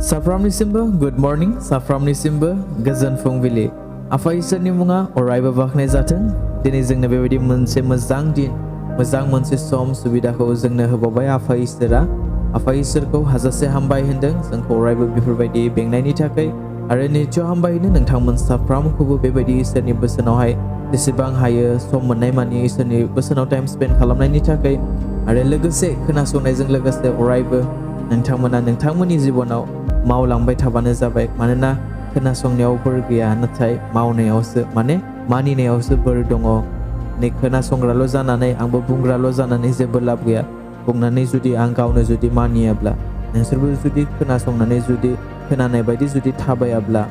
Saफ्रोमनिसिमबो good morning, साफ्रोमनिसिमबो गोजोन फुंबिलि। आफा इसोरनि मुङा अरायबो बाख्नाय जाथों। दिनै जोंनो बेबायदि मोनसे मोजां दिन, मोजां मोनसे सम सुबिदाखौ जोंनो होबावबाय आफा इसोरा। आफा इसोरखौ हाजासे हामबाय होनदों जोंखौ अरायबो बेफोरबायदि बेंनायनि थाखाय आरो नैथियाव हामबाय होनो नोंथांमोन साफ्रोमखौबो बेबायदि इसोरनि बोसोनावहाय जेसेबां हायो सम मोननाय मानि इसोरनि बोसोनाव टाइम स्पेन्ड खालामनायनि थाखाय आरो लोगोसे खोनासंनायजों लोगोसे अरायबो नोंथांमोना नोंथांमोननि जिबनाव मावलांबाय थाबानो जाबाय। मानोना खोनासंनायाव बोर गैया नाथाय मावनायावसो मानिनायावसो बोर दङ। नै खोनासंग्राल' जानानै आंबो बुंग्राल' जानानै जेबो लाब गैया। बुंनानै जुदि आं गावनो जुदि मानियाब्ला नोंसोरबो जुदि खोनासंनानै जुदि खोनानाय बायदि जुदि थाबायाब्ला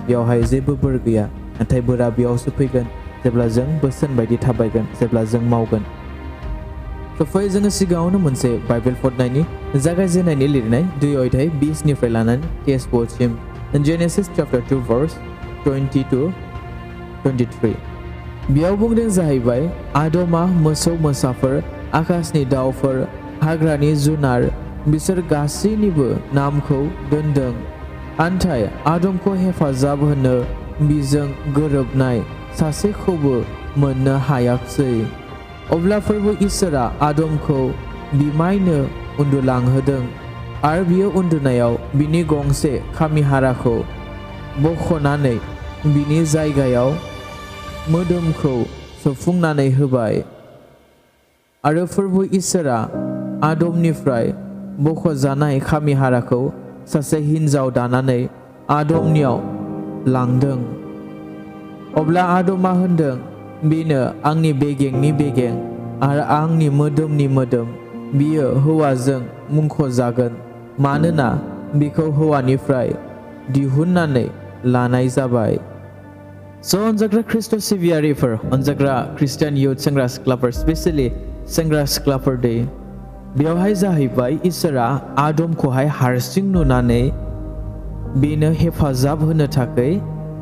बेयावहाय जेबो बोर गैया। नाथाय बोरा बेयावसो फैगोन जेब्ला जों बोसोन बायदि थाबायगोन, जेब्ला जों मावगोन। फै जोङो सिगाङावनो मोनसे बाइबेल फरायनायनि जागायजेननायनि लिरनाय 2 अध्याय 20 निफ्राय लानानै 23 सिम जेनेसिस चैप्टर 2 verse 20 to 23। बेयाव बुंदों जाहैबाय आदमा मोसौ मोसाफोर, आकाशनि दाउफोर, हाग्रानि जुनार बिसोर गासैनिबो नामखौ दोनदों। नाथाय आदमखौ हेफाजाब होनो बिजों गोरोबनाय सासेखौबो मोननो हायाखसै। अब्ला फोरबो इसोरा आदमखौ बिमायनो उन्दुलांहोदों आरो बियो उन्दुनायाव बिनि गंसे खामिहाराखौ बख'नानै बिनि जायगायाव मोदोमखौ सोफुंनानै होबाय। आरो फोरबो इसोरा आदमनिफ्राय बख'जानाय खामिहाराखौ सासे हिन्जाव दानानै आदमनियाव लांदों। अब्ला आदमा होनदों, बेनो आंनि बेगेंनि बेगें आरो आंनि मोदोमनि मोदोम, बियो हौवाजों मुंख'जागोन मानोना बिखौ हौवानिफ्राय दिहुननानै लानाय जाबाय। अनजाग्रा ख्रिस्ट' सिबियारिफोर, अनजाग्रा ख्रिस्टियान इयुथ सेंग्रा सिख्लाफोर, स्पेसियेलि सेंग्रा सिख्लाफोर दै, बेयावहाय जाहैबाय इसोरा आदमखौहाय हारसिं नुनानै बेनो हेफाजाब होनो थाखाय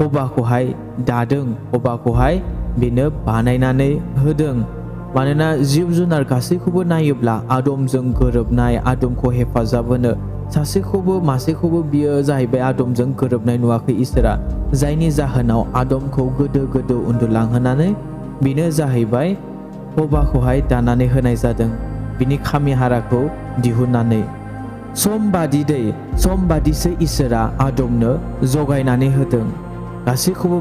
हौवाखौहाय दादों, हौवाखौहाय बेनो बानायनानै होदों। मानोना जिब जुनार गासैखौबो नायोब्ला आदमजों गोरोबनाय, आदमखौ हेफाजाब होनो सासेखौबो मासेखौबो बियो जाहैबाय आदमजों गोरोबनाय नुवाखै इसोरा। जायनि जाहोनाव आदमखौ गोदो गोदो उन्दुलांहोनानै बेनो जाहैबाय हौवाखौहाय दानानै होनाय जादों, बिनि खामिहाराखौ दिहुननानै। सम बादिसो इसोरा आदमनो जगायनानै होदों। गासैखौबो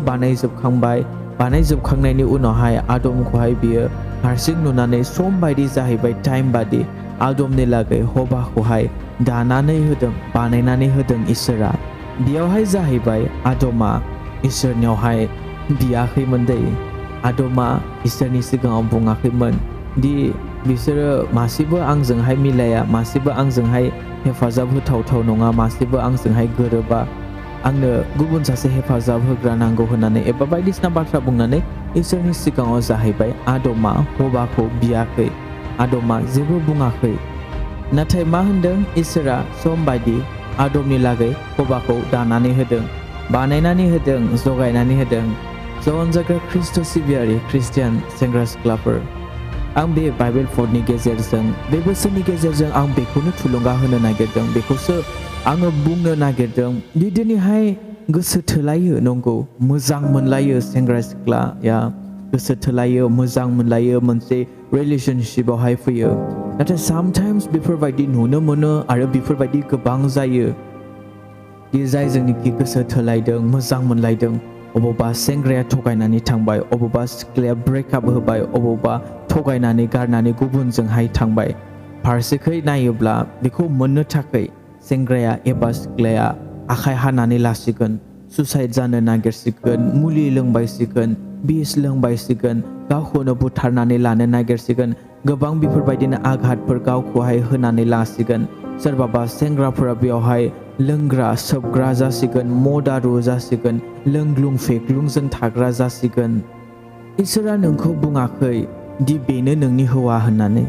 बानायजोबखांनायनि उनावहाय आदमखौहाय बियो हारसिं नुनानै सम बायदि जाहैबाय टाइम बादि आदमनि लागै हौवाखौहाय दानानै होदों, बानायनानै होदों इसोरा। बेयावहाय जाहैबाय आदमा इसोरनियावहाय बियाखैमोन दै। आदमा इसोरनि सिगाङाव बुङाखैमोन दि बिसोरो मासेबो आंजोंहाय मिलाया, मासेबो आंजोंहाय हेफाजाब होथावथाव नङा, मासेबो आंजोंहाय गोरोबा, आंनो गुबुन सासे हेफाजाब होग्रा नांगौ होननानै एबा बायदिसिना बाथ्रा बुंनानै इसोरनि सिगाङाव जाहैबाय आदमा हौवाखौ बियाखै, आदमा जेबो बुङाखै। नाथाय मा होनदों इसोरा सम बायदि आदमनि लागै हौवाखौ दानानै होदों, बानायनानै होदों, जगायनानै होदों। अनजाग्रा ख्रिस्ट' सिबियारि ख्रिस्टियान सेंग्रा सिख्लाफोर, आं बे बाइबेल फटनि गेजेरजों, बे बोसोरनि गेजेरजों आं बेखौनो थुलुंगा होनो नागिरदों, बेखौसो आङो बुंनो नागिरदों दि दिनैहाय गोसो थोलायो, नंगौ मोजां मोनलायो सेंग्रा सिख्लाया, गोसो थोलायो, मोजां मोनलायो, मोनसे रिलेशनशिपआवहाय फैयो। नाथाय सामटाइम्स बेफोरबायदि नुनो मोनो आरो बेफोरबायदि गोबां जायो दि जायजोंनिखि गोसो थोलायदों, मोजां मोनलायदों, अबावबा सेंग्राया थगायनानै थांबाय, अबावबा सिख्लाया ब्रेकआप होबाय, अबावबा थगायनानै गारनानै गुबुनजोंहाय थांबाय। फारसेखै नायोब्ला बेखौ मोननो थाखाय सेंग्राया एबा सिख्लाया आखाइ हानानै लासिगोन, सुसाइड जानो नागिरसिगोन, मुलि लोंबायसिगोन, बिस लोंबायसिगोन, गावखौनो बुथारनानै लानो नागिरसिगोन, गोबां बेफोरबायदिनो आघातफोर गावखौहाय होनानै लासिगोन। सोरबाबा सेंग्राफोरा बेयावहाय लोंग्रा सोबग्रा जासिगोन, मदारु जासिगोन, लोंग्लुं फेग्लुंजों थाग्रा जासिगोन। इसोरा नोंखौ बुङाखै दि बेनो नोंनि हौवा होननानै,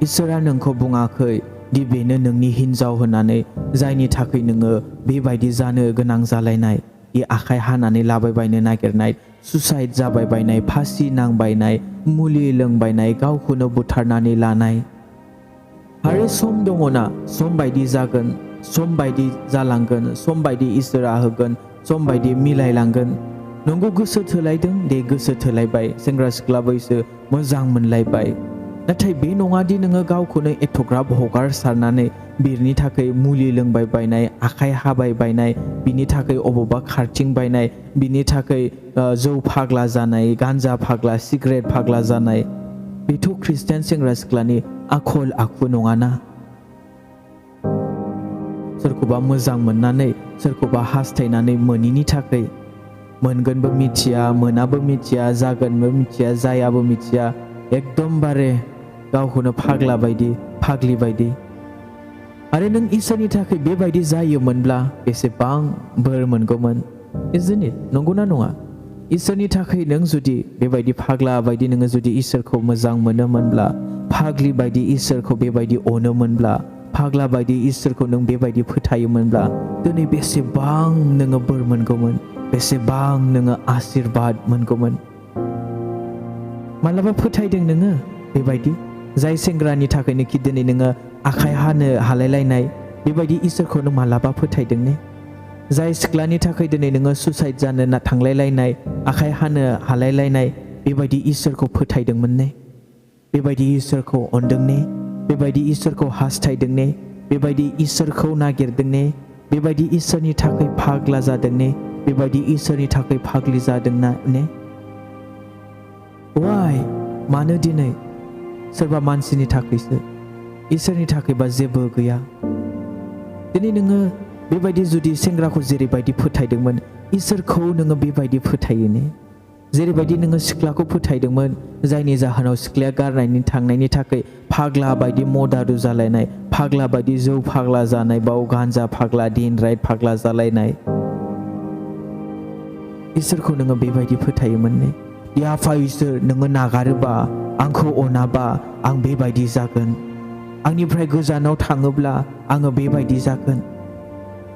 इसोरा नोंखौ बुङाखै दि बेनो नोंनि हिन्जाव होननानै, जायनि थाखाय नोङो बेबायदि जानो गोनां जालायनाय, दि आखाइ हानानै लाबायबायनो नागिरनाय, सुसाइड जाबायबायनाय, फासि नांबायनाय, मुलि लोंबायनाय, गावखौनो बुथारनानै लानाय। आरो सम दङना, सम बायदि जागोन, सम बायदि जालांगोन सम बायदि इसोरा होगोन सम बायदि मिलायलांगोन नंगौ गोसो थोलायदों दे गोसो थोलायबाय सेंग्रा सिख्ला बैसो मोजां मोनलायबाय नाथाय बे नङा दि नोङो गावखौनो एथ'ग्राब हगारसारनानै बिनि थाखाय मुलि लोंबाय बायनाय आखाइ हाबाय बायनाय बिनि थाखाय अबावबा खारथिं बायनाय बिनि थाखाय जौ फाग्ला जानाय गान्जा फाग्ला सिगारेट फाग्ला जानाय बेथ' खृष्टान सेंग्रा सिख्लानि आखल आखु नङाना सोरखौबा मोजां मोननानै सोरखौबा हास्थायनानै मोनिनि थाखाय मोनगोनबो मिथिया मोनाबो मिथिया जागोनबो मिथिया जायाबो मिथिया एकदमबारे गावखौनो फाग्ला बायदि फाग्लि बायदि आरो नों इसोरनि थाखाय बेबायदि जायोमोनब्ला बेसेबां बोर मोनगौमोन isn't it नंगौना नङा इसोरनि थाखाय नों जुदि बेबायदि फाग्ला बायदि नोङो जुदि इसोरखौ मोजां मोनोमोनब्ला फाग्लि बायदि इसोरखौ बेबायदि अनोमोनब्ला फाग्ला बायदि इसोरखौ नों बेबायदि फोथायोमोनब्ला दिनै बेसेबां नोङो बोर मोनगौमोन बेसेबां नोङो आशीर्बाद मोनगौमोन मालाबा फोथायदों नोङो बेबायदि जाय सेंग्रानि थाखायनोखि दिनै नोङो आखाइ हानो हालायलायनाय बेबायदि इसोरखौ नों मालाबा फोथायदों ने जाय सिख्लानि थाखाय दिनै नोङो सुसाइड जानो थांलायलायनाय आखाइ हानो हालायलायनाय बेबायदि इसोरखौ फोथायदोंमोन ने बेबायदि इसोरखौ अनदों ने बेबायदि इसोरखौ हास्थायदों ने बेबायदि इसोरखौ नागिरदों ने बेबायदि इसोरनि थाखाय फाग्ला जादों ने बेबायदि इसोरनि थाखाय फाग्लि जादों ने वाइ मानो दिनै सोरबा मानसिनि थाखायसो इसोरनि थाखायबा जेबो गैया दिनै नोङो बेबायदि जुदि सेंग्राखौ जेरैबायदि फोथायदोंमोन इसोरखौ नोङो बेबायदि फोथायो ने जेरैबायदि नोङो सिख्लाखौ फोथायदोंमोन जायनि जाहोनाव सिख्लाया गारनायनि थांनायनि थाखाय फाग्ला बायदि मदारु जालायनाय फाग्ला बायदि जौ फाग्ला जानाय बाव गान्जा फाग्ला दिन राइट फाग्ला जालायनाय इसोरखौ नोङो बेबायदि फोथायोमोन ने आफा इसोर नोङो नागारोबा आंखौ अनाबा आं बेबायदि जागोन आंनिफ्राय गोजानाव थाङोब्ला आङो बेबायदि जागोन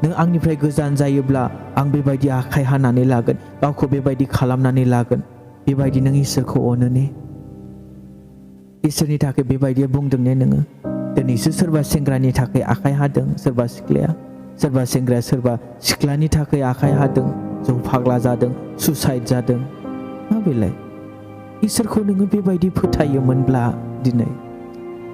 नों आंनिफ्राय गोजान जायोब्ला आं बेबायदि आखाइ हानानै लागोन गावखौ बेबायदि खालामनानै लागोन बेबायदि नों इसोरखौ अनो ने इसोरनि थाखाय बेबायदि बुंदों ने नोङो दिनैसो सोरबा सेंग्रानि थाखाय आखाइ हादों सोरबा सेंग्राया सोरबा सिख्लानि थाखाय आखाइ हादों जौ फाग्ला जादों सुसाइड जादों मा बेलाय इसोरखौ नोङो बेबायदि फोथायोमोनब्ला दिनै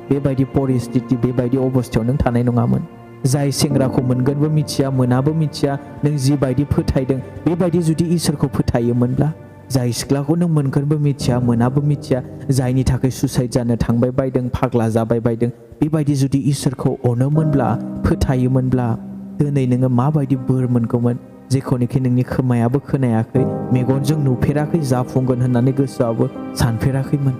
बेबायदि परिस्थिति बेबायदि अबस्थायाव नों थानाय नङामोन जाय सेंग्राखौ मोनगोनबो मिथिया मोनाबो मिथिया नों जिबायदि फोथायदों बेबायदि जुदि इसोरखौ फोथायोमोनब्ला जाय सिख्लाखौ नों मोनगोनबो मिथिया मोनाबो मिथिया जायनि थाखाय सुसाइड जानो थांबाय बायदों फाग्ला जाबाय बायदों बेबायदि जुदि इसोरखौ अनोमोनब्ला फोथायोमोनब्ला दिनै नोङो माबायदि बोर मोनगौमोन जेखौनोखि नोंनि खोमायाबो खोनायाखै मेगनजों नुफेराखै जाफुंगोन होननानै गोसोआवबो सानफेराखैमोन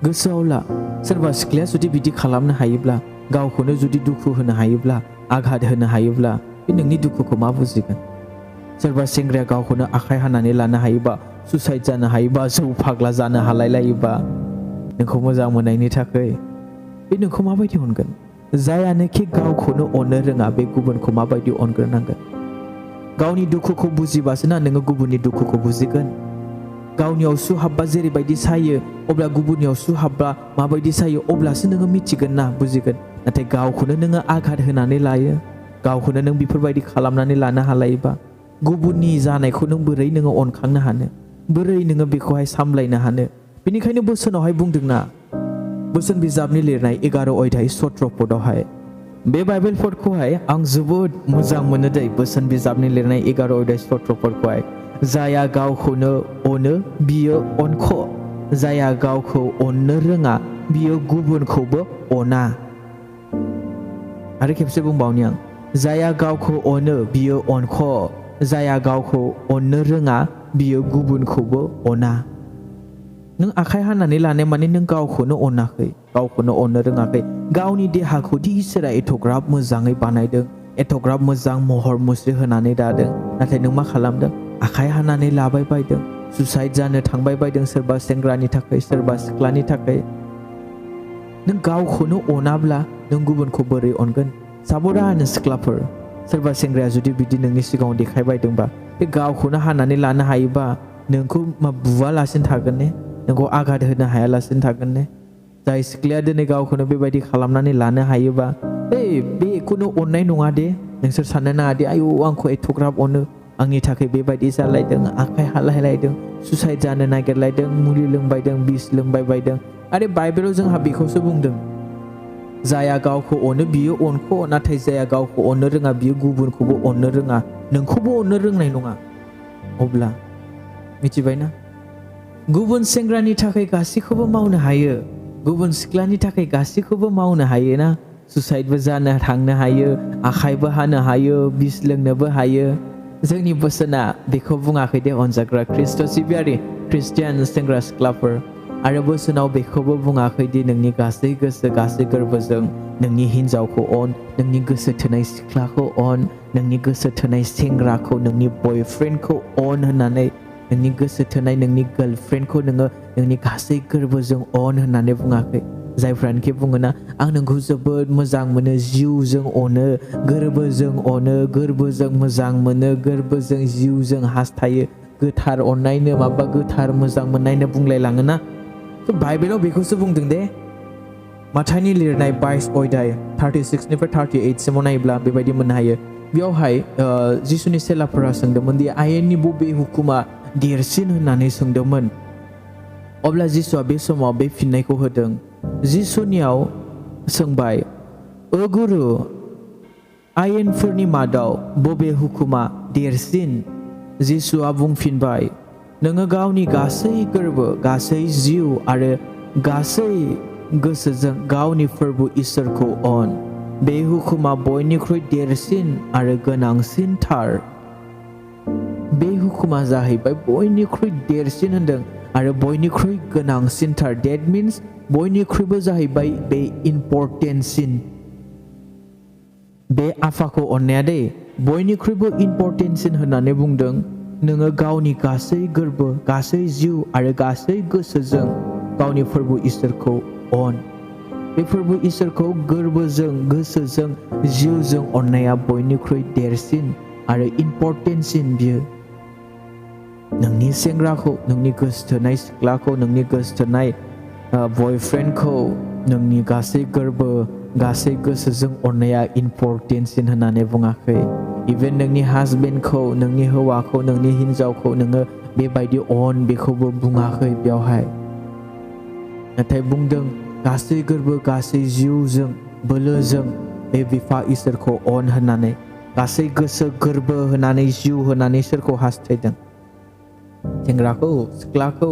गोसोआव ला सोरबा सिख्लाया जुदि बिदि खालामनो हायोब्ला गावखौनो जुदि दुखु होनो हायोब्ला आघात होनो हायोब्ला बे नोंनि दुखुखौ मा बुजिगोन सोरबा सेंग्राया गावखौनो आखाइ हानानै लानो हायोबा सुसाइड जानो हायोबा जौ फाग्ला जानो हालायलायोबा नोंखौ मोजां मोननायनि थाखाय बे नोंखौ माबायदि अनगोन जायानोखि गावखौनो अननो रोङा बे गुबुनखौ माबायदि अनग्रोनांगोन गावनि दुखुखौ बुजिबासो ना नोङो गुबुननि दुखुखौ बुजिगोन गावनियाव सु हाबबा जेरैबायदि सायो अब्ला गुबुननियाव सु हाबबा माबायदि सायो अब्लासो नोङो मिथिगोन ना बुजिगोन नाथाय गावखौनो नोङो आघात होनानै लायो गावखौनो नों बेफोरबायदि खालामनानै लानो हालायोबा गुबुननि जानायखौ नों बोरै नोङो अनखांनो हानो बोरै नोङो बेखौहाय सामलायनो हानो बेनिखायनो बोसोनावहाय बुंदोंना बोसोन बिजाबनि लिरनाय 11 अध्याय 17 पदआवहाय बे बाइबेल पदखौहाय आं जोबोद मोजां मोनो दै बोसोन बिजाबनि लिरनाय 11 अध्याय 17 पदखौहाय जाया गावखौनो अनो बियो अनख जाया गावखौ अननो रोङा बियो गुबुनखौबो अना आरो खेबसे बुंबावनि आं जाया गावखौ अनो बियो अनख जाया गावखौ अननो रोङा बियो गुबुनखौबो अना नों आखाइ हानानै लानाय माने नों गावखौनो अनाखै गावखौनो अननो रोङाखै गावनि देहाखौ दि इसोरा एथ'ग्राब मोजाङै बानायदों एथ'ग्राब मोजां महर मुस्रि होनानै दादों नाथाय नों मा खालामदों आखाइ हानानै लाबाय बायदों सुसाइड जानो थांबाय बायदों सोरबा सेंग्रानि थाखाय सोरबा सिख्लानि थाखाय नों गावखौनो अनाब्ला नों गुबुनखौ बोरै अनगोन साबरा होनो सिख्लाफोर सोरबा सेंग्राया जुदि बिदि नोंनि सिगाङाव देखायबायदोंबा बे गावखौनो हानानै लानो हायोबा नोंखौ मा बुवालासिनो थागोन ने नोंखौ आघात होनो हायालासिनो थागोन ने जाय सिख्लाया दिनै गावखौनो बेबायदि खालामनानै लानो हायोबा बेखौनो अननाय नङा दे नोंसोर साननो नाङा दे आयौ आंखौ एथ'ग्राब अनो आंनि थाखाय बेबायदि जालायदों आखाइ हालायलायदों सुसाइड जानो नागिरलायदों मुलि लोंबायदों बिस लोंबायबायदों आरो बाइबेलाव जोंहा बेखौसो बुंदों जाया गावखौ अनो बियो अनख' नाथाय जाया गावखौ अननो रोङा बियो गुबुनखौबो अननो रोङा नोंखौबो अननो रोंनाय नङा अब्ला मिथिबायना गुबुन सेंग्रानि थाखाय गासैखौबो मावनो हायो गुबुन सिख्लानि थाखाय गासैखौबो मावनो हायो ना सुसाइडबो जानो थांनो हायो आखाइबो हानो हायो बिस लोंनोबो हायो जोंनि बोसोना बेखौ बुङाखै दे अनजाग्रा ख्रिस्ट' सिबियारि ख्रिस्टियान सेंग्रा सिख्लाफोर आरो बोसोनाव बेखौबो बुङाखै दि नोंनि गासै गोसो गासै गोरबोजों नोंनि हिन्जावखौ अन नोंनि गोसो थोनाय सिख्लाखौ अन नोंनि गोसो थोनाय सेंग्राखौ नोंनि बयफ्रेन्डखौ अन होननानै नोंनि गोसो थोनाय नोंनि गार्लफ्रेन्डखौ नोङो नोंनि गासै गोरबोजों अन होननानै बुङाखै जायफ्रानोखि बुङोना आं नोंखौ जोबोद मोजां मोनो जिउजों अनो गोरबोजों मोजां मोनो गोरबोजों जिउजों हास्थायो गोथार अननायनो माबा गोथार मोजां मोननायनो बुंलायलाङोना बाइबेलाव बेखौसो बुंदों दे माथाइनि लिरनाय 22 अध्याय 36 निफ्राय 38 सिमाव नायोब्ला बेबायदि मोननो हायो बेयावहाय जिसुनि सेलाफोरा सोंदोंमोन दि आयेननि बबे हुकुमा देरसिन होननानै सोंदोंमोन अब्ला जिसुआ बे समाव बे फिननायखौ होदों जिसुनियाव सोंबाय ओ गुरु आयेनफोरनि मादाव बबे हुकुमा देरसिन जिसुआ बुंफिनबाय नोङो गावनि गासै गोरबो गासै जिउ आरो गासै गोसोजों गावनि फोरबो इसोरखौ अन बे हुकुमा बयनिख्रुइ देरसिन आरो गोनांसिनथार बे हुकुमा जाहैबाय बयनिख्रुइ देरसिन होनदों आरो बयनिख्रुइ गोनांसिनथार डेट मिन्स बयनिख्रुइबो जाहैबाय बे इम्परटेन्टसिन बे आफाखौ अननाया दे बयनिख्रुइबो इम्परटेन्टसिन होननानै बुंदों नोङो गावनि गासै गोरबो गासै जिउ आरो गासै गोसोजों गावनि फोरबो इसोरखौ अन बे फोरबो इसोरखौ गोरबोजों गोसोजों जिउजों अननाया बयनिख्रुइ देरसिन आरो इम्परटेन्टसिन बियो नोंनि सेंग्राखौ नोंनि गोसोथोनाय सिख्लाखौ नोंनि गोसोथोनाय बयफ्रेन्डखौ नोंनि गासै गोरबो गासै गोसोजों अननाया इम्परटेन्टसिन होननानै बुङाखै इभेन नोंनि हासबेन्डखौ नोंनि हौवाखौ नोंनि हिन्जावखौ नोङो बेबायदि अन बेखौबो बुङाखै बेयावहाय नाथाय बुंदों गासै गोरबो गासै जिउजों बोलोजों बे बिफा इसोरखौ अन होननानै गासै गोसो गोरबो होनानै जिउ होनानै सोरखौ हास्थायदों सेंग्राखौ सिख्लाखौ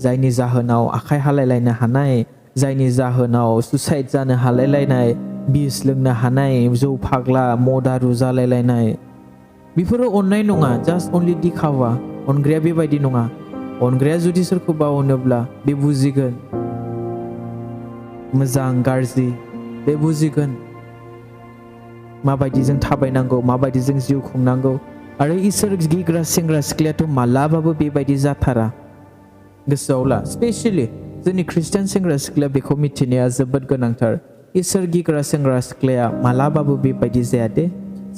जायनि जाहोनाव आखाइ हालायलायनो हानाय जायनि जाहोनाव सुसाइड जानो हालायलायनाय बिस लोंनो हानाय जौ फाग्ला मदारु जालायलायनाय बेफोरो अननाय नङा जास्ट अनलि दिखावा अनग्राया बेबायदि नङा अनग्राया जुदि सोरखौबा अनोब्ला बे बुजिगोन मोजां गाज्रि बे बुजिगोन माबायदि जों थाबायनांगौ माबायदि जों जिउ खुंनांगौ आरो इसोर गिग्रा सेंग्रा सिख्लायाथ' मालाबाबो बेबायदि जाथारा गोसोआव ला स्पेसियेलि जोंनि ख्रिस्टियान सेंग्रा सिख्लाया बेखौ मिथिनाया जोबोद गोनांथार इसोर गिग्रा सेंग्रा सिख्लाया मालाबाबो बेबायदि जाया दे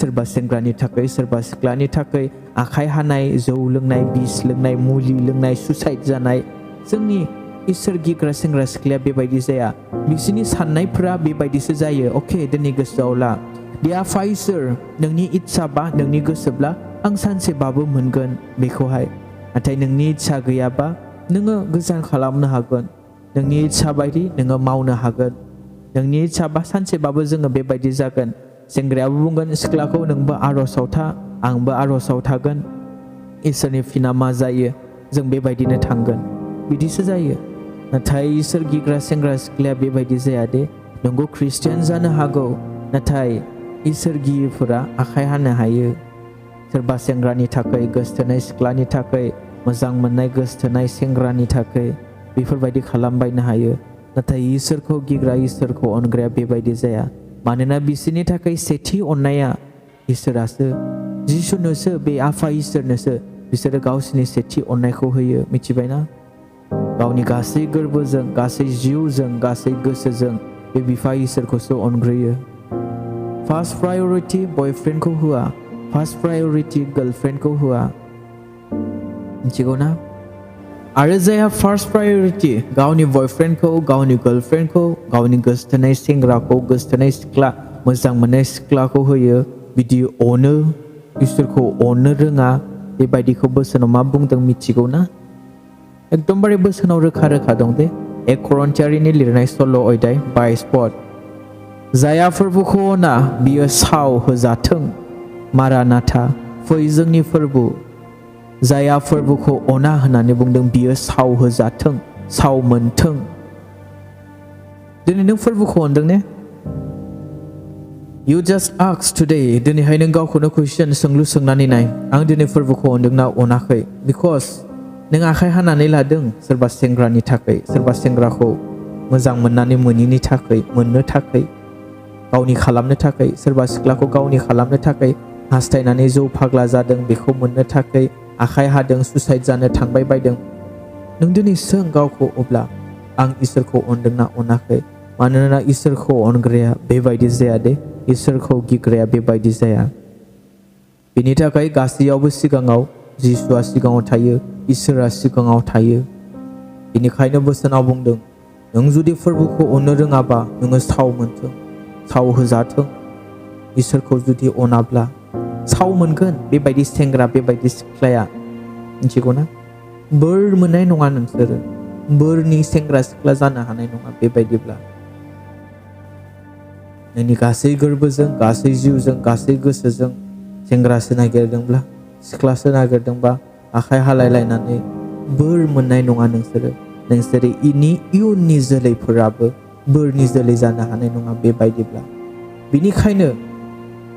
सोरबा सेंग्रानि थाखाय सोरबा सिख्लानि थाखाय आखाइ हानाय जौ लोंनाय बिस लोंनाय मुलि लोंनाय सुसाइड जानाय जोंनि इसोर गिग्रा सेंग्रा सिख्लाया बेबायदि जाया बिसोरनि साननायफोरा बेबायदिसो जायो अके दिनै गोसोआव ला दे आफा इसोर नोंनि इच्छा बा नोंनि गोसोब्ला आं सानसेबाबो मोनगोन बेखौहाय नाथाय नोंनि इच्छा गैयाबा नोङो गोजान खालामनो हागोन नोंनि इच्छा बायदि नोङो मावनो हागोन नोंनि इच्छाबा सानसेबाबो जोङो बेबायदि जागोन सेंग्रायाबो बुंगोन सिख्लाखौ नोंबो आर'जआव था आंबो आर'जआव थागोन इसोरनि फिना मा जायो जों बेबायदिनो थांगोन बिदिसो जायो नाथाय इसोर गिग्रा सेंग्रा सिख्लाया बेबायदि जाया दे नोंगौ ख्रिस्टियान जानो हागौ नाथाय इसोर गियिफोरा आखाइ हानो हायो सोरबा सेंग्रानि थाखाय गोसोथोनाय सिख्लानि थाखाय मोजां मोननाय गोसोथोनाय सेंग्रानि थाखाय बेफोरबायदि खालामबायनो हायो नाथाय इसोरखौ गिग्रा इसोरखौ अनग्राया बेबायदि जाया मानोना बिसोरनि थाखाय सेथि अननाया इसोरासो जिसुनोसो बे आफा इसोरनोसो बिसोरो गावसिनि सेथि अननायखौ होयो मिथिबायना गावनि गासै गोरबोजों गासै जिउजों गासै गोसोजों बे बिफा इसोरखौसो अनग्रोयो फार्स्ट प्रायरिटि बयफ्रेन्डखौ होआ फार्स्ट प्रायरिटि गार्लफ्रेन्डखौ होआ मिथिगौ ना आरो जायहा फार्स्ट प्रायोरिटी गावनि बयफ्रेन्डखौ गावनि गार्लफ्रेन्डखौ गावनि गोसथोनाय सेंग्राखौ गोसथोनाय सिख्ला मोजां मोननाय सिख्लाखौ होयो बिदि अनो इसोरखौ अननो रोङा बेबायदिखौ बोसोनाव मा बुंदों मिथिगौ ना एकदमबारे बोसोनाव रोखा रोखा दं दे 1 करन्थियारिनि लिरनाय सल' अध्याय 22 पद जाया फोरबोखौ अना बियो साव होजाथों मारानाथा फै जोंनि फोरबो जाया फोरबोखौ अना होननानै बुंदों बियो साव होजाथों साव मोनथों दिनै नों फोरबोखौ अनदों ने You just ask today दिनैहाय नों गावखौनो कुइसन सोंलु सोंनानै नाय आं दिनै फोरबोखौ अनदोंना अनाखै बिकज नों आखाइ हानानै लादों सोरबा सेंग्रानि थाखाय सोरबा सेंग्राखौ मोजां मोननानै मोनिनि थाखाय मोननो थाखाय गावनि खालामनो थाखाय सोरबा सिख्लाखौ गावनि खालामनो थाखाय हास्थायनानै जौ फाग्ला जादों बेखौ मोननो थाखाय आखाइ हादों सुसाइड जानो थांबाय बायदों नों दिनै सों गावखौ अब्ला आं इसोरखौ अनदोंना अनाखै मानोना इसोरखौ अनग्राया बेबायदि जाया दे इसोरखौ गिग्राया बेबायदि जाया बेनि थाखाय गासैयावबो सिगाङाव जिसुआ सिगाङाव थायो इसोरा सिगाङाव थायो बेनिखायनो बोसोनाव बुंदों नों जुदि फोरबोखौ अननो रोङाबा नोङो साव मोनथों साव होजाथों इसोरखौ जुदि अनाब्ला साव मोनगोन बेबायदि सेंग्रा बेबायदि सिख्लाया मिथिगौ ना बोर मोननाय नङा नोंसोरो बोरनि सेंग्रा सिख्ला जानो हानाय नङा बेबायदिब्ला नोंनि गासै गोरबोजों गासै जिउजों गासै गोसोजों सेंग्रासो नागिरदोंब्ला सिख्लासो नागिरदोंबा आखाइ हालायलायनानै बोर मोननाय नङा नोंसोरो इयुननि जोलैफोराबो बोरनि जोलै जानो हानाय नङा बेबायदिब्ला बेनिखायनो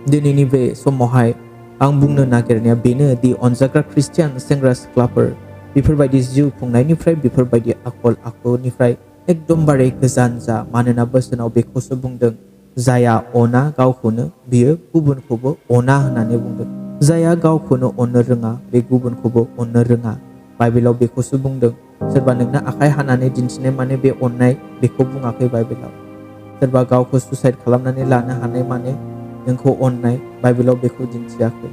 दिनैनि बे समावहाय आं बुंनो नागिरनाया बेनो दि अनजाग्रा ख्रिस्टियान सेंग्रा सिख्लाफोर बेफोरबायदि जिउ खुंनायनिफ्राय बेफोरबायदि आखल आखुनिफ्राय एकदमबारे गोजान जा मानोना बोसोनाव बेखौसो बुंदों जाया अना गावखौनो बियो गुबुनखौबो अना होननानै बुंदों जाया गावखौनो अननो रोङा बे गुबुनखौबो अननो रोङा बाइबेलाव बेखौसो बुंदों सोरबा नोंनो आखाइ हानानै दिन्थिनाय माने बे अननाय बेखौ बुङाखै बाइबेलाव सोरबा गावखौ सुसाइड खालामनानै लानो हानाय माने नोंखौ अननाय बाइबेलाव बेखौ दिन्थियाखै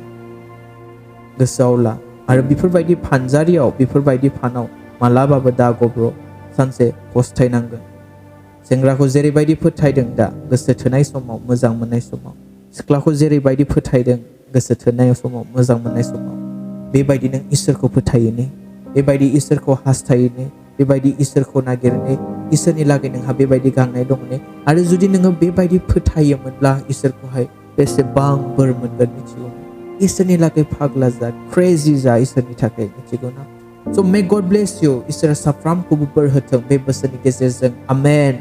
गोसोआव ला आरो बेफोरबायदि फानजारियाव बेफोरबायदि फानाव मालाबाबो दा गब्र' सानसे पस्थायनांगोन सेंग्राखौ जेरैबायदि फोथायदों दा गोसो थोनाय समाव मोजां मोननाय समाव सिख्लाखौ जेरैबायदि फोथायदों गोसो थोनाय समाव मोजां मोननाय समाव बेबायदि नों इसोरखौ फोथायोने बेबायदि इसोरखौ हास्थायोने बेबायदि इसोरखौ नागिरने इसोरनि लागै नोंहा बेबायदि गांनाय दंने आरो जुदि नोङो बेबायदि फोथायोमोनब्ला इसोरखौहाय बेसेबां बोर मोनगोन मिथिगौ इसोरनि लागै फाग्ला जा क्रेजी जा इसोरनि थाखाय मिथिगौ ना So may God bless you इसोरा साफ्रोमखौबो बोर होथों बे बोसोरनि गेजेरजों आमेन